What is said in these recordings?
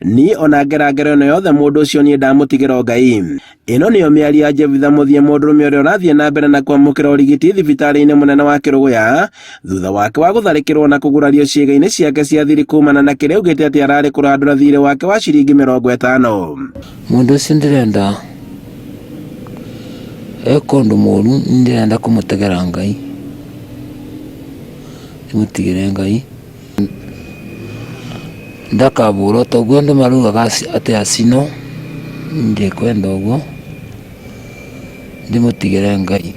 Niĩ ona ngera ngero ĩno yothe mũndũ ũcio niĩ ndamũtigĩra Ngai. Ĩno nĩyo mĩario ya Jevitha Mũthiĩ, mũndũrũme ũrĩa ũrathiĩ na mbere na kwamũkĩra ũrigiti thibitarĩ-inĩ mũnene wa Kĩrũgũya thutha wake wa gũtharĩkĩrwo na kũgurario ciĩga-inĩ ciake cia thiri kumana na kĩrĩa augĩte atĩ ararĩ kũrandũra thirĩ wake wa ciringi 50. Mũndũ ũcio ndĩrenda eka ũndũ mũru, ndĩrenda kũmũtegera Ngai, ndĩmũtigĩre Ngai. Ndakabũrwo ta ũguo andũ maraugaga atĩ acinwo, ndikwenda ũguo, ndĩmũtigĩre Ngai.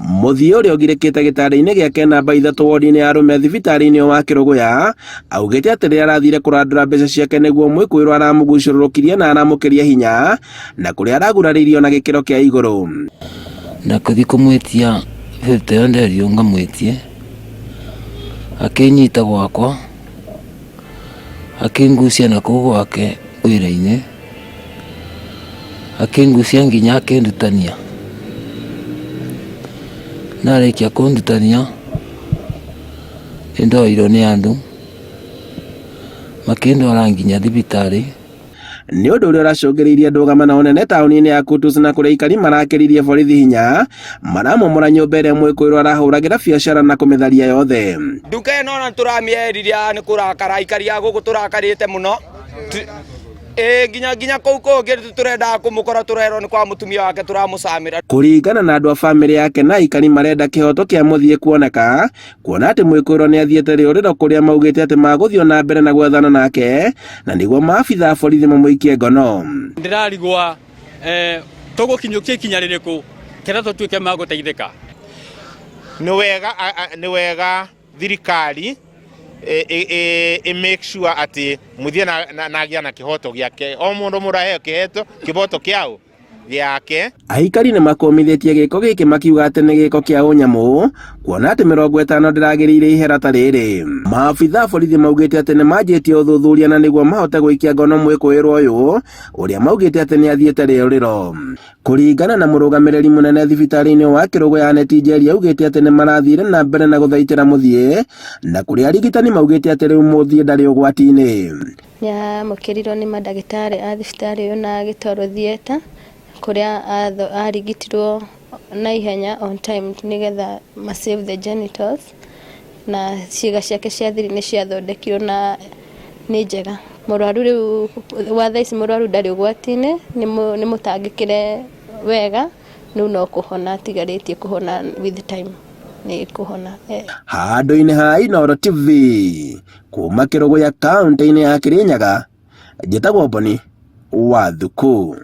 Mũthii ũrĩa ũgirĩkĩte gĩtanda-inĩ gĩake namba 3 wodi-inĩ ya arũme thibitarĩ-inĩ ũyũ wa Kĩrũgũya augĩte atĩ rĩrĩa arathire kũrandũra mbeca ciake nĩguo mwĩkũĩrwo aramũgucũrũrũkirie na aramũkĩria hinya na kũrĩa aragurarĩirio na gĩkĩro kĩa igũrũ. Na kũthiĩ kũmwĩtia 50 ĩyo nderirwo ngamwĩtie, akĩnyita gwakwa, akĩngucia na kũu gwake wĩra-inĩ, akĩngucia nginya akĩndutania. Na arĩkia kũndutania, nĩndoirwo nĩ andũ, makĩndwara nginya thibitarĩ. Nĩ ũndũ ũrĩa ũracũngĩrĩirie ndũgamano nene taũni-inĩ ya Kutus na kũrĩa aikari marakĩririe borithi hinya maramomora nyũmba ĩrĩa mwĩkũĩrwo arahũragĩra biacara na kũmĩtharia yothe. Nduka ĩno ona tũramĩeririe nĩ kũrakara, aikari a gũkũ tũrakarĩte mũno. Ĩ nginya kũu kũngĩ tũrendaga kũmũkora, tũrerwo nĩ kwa mũtumia wake tũramũcamĩra. Kũringana na andũ a bamĩrĩ yake na aikari marenda kĩhoto kĩa mũthiĩ kuoneka kuona atĩ mwĩkũĩrwo nĩ athiĩte rĩũrĩro kũrĩa maugĩte atĩ magũthiĩ na mbere na gwethana nake na nĩguo maabitha a borithi mamũikie ngono. Ndĩrarigwa tũgũkinyũkia ikinya rĩrĩkũ kenda tũtuĩke magũteithĩka. Nĩ wega, nĩ wega thirikari ĩ make sure atĩ mũthia na agĩa na kĩhoto gĩake, o mũndũ mũndũ aheo kĩheto kĩboto kĩao gĩake. Aikari nĩ makũmithĩtie gĩko gĩkĩ makiuga atĩ nĩ gĩko kĩa ũnyamũ kuona atĩ 50 ndĩragĩrĩire ihera ta rĩrĩ. Maabitha a borithi maugĩte atĩ nĩ manjĩtie ũthuthuria na nĩguo mahote gũikia ngono mwĩkũĩrwo ũyũ ũrĩa maugĩte atĩ nĩ athiĩte rĩũrĩro. Kũringana na mũrũgamĩrĩri mũnene thibitarĩ-inĩ wa Kĩrũgũya Aneti Njeri augĩte atĩ nĩ marathire na mbere na gũthaitĩra mũthiĩ na kũrĩa arigitani maugĩte atĩ rĩu mũthiĩ ndarĩ ũgwati-inĩ. Nĩamũkĩrirwo nĩ mandagĩtarĩ a thibitarĩ ũyũ na agĩtwarwo theatre kũrĩa arigitirwo na ihenya on time nĩgetha ma save the genitals na ciĩga ciake cia thiri nĩ ciathondekirwo na nĩ njega. Mũrwaru rĩu wa thaa ici mũrwaru ndarĩ ũgwati-inĩ, nĩ mũtangĩkĩre wega, rĩu no kũhona atigarĩtie kũhona with time nĩ kũhona. Handũ-inĩ ha Inooro TV kuma Kĩrũgũya kaũntĩ-inĩ ya Kĩrĩnyaga, njĩtagwo Boni wa Thuku.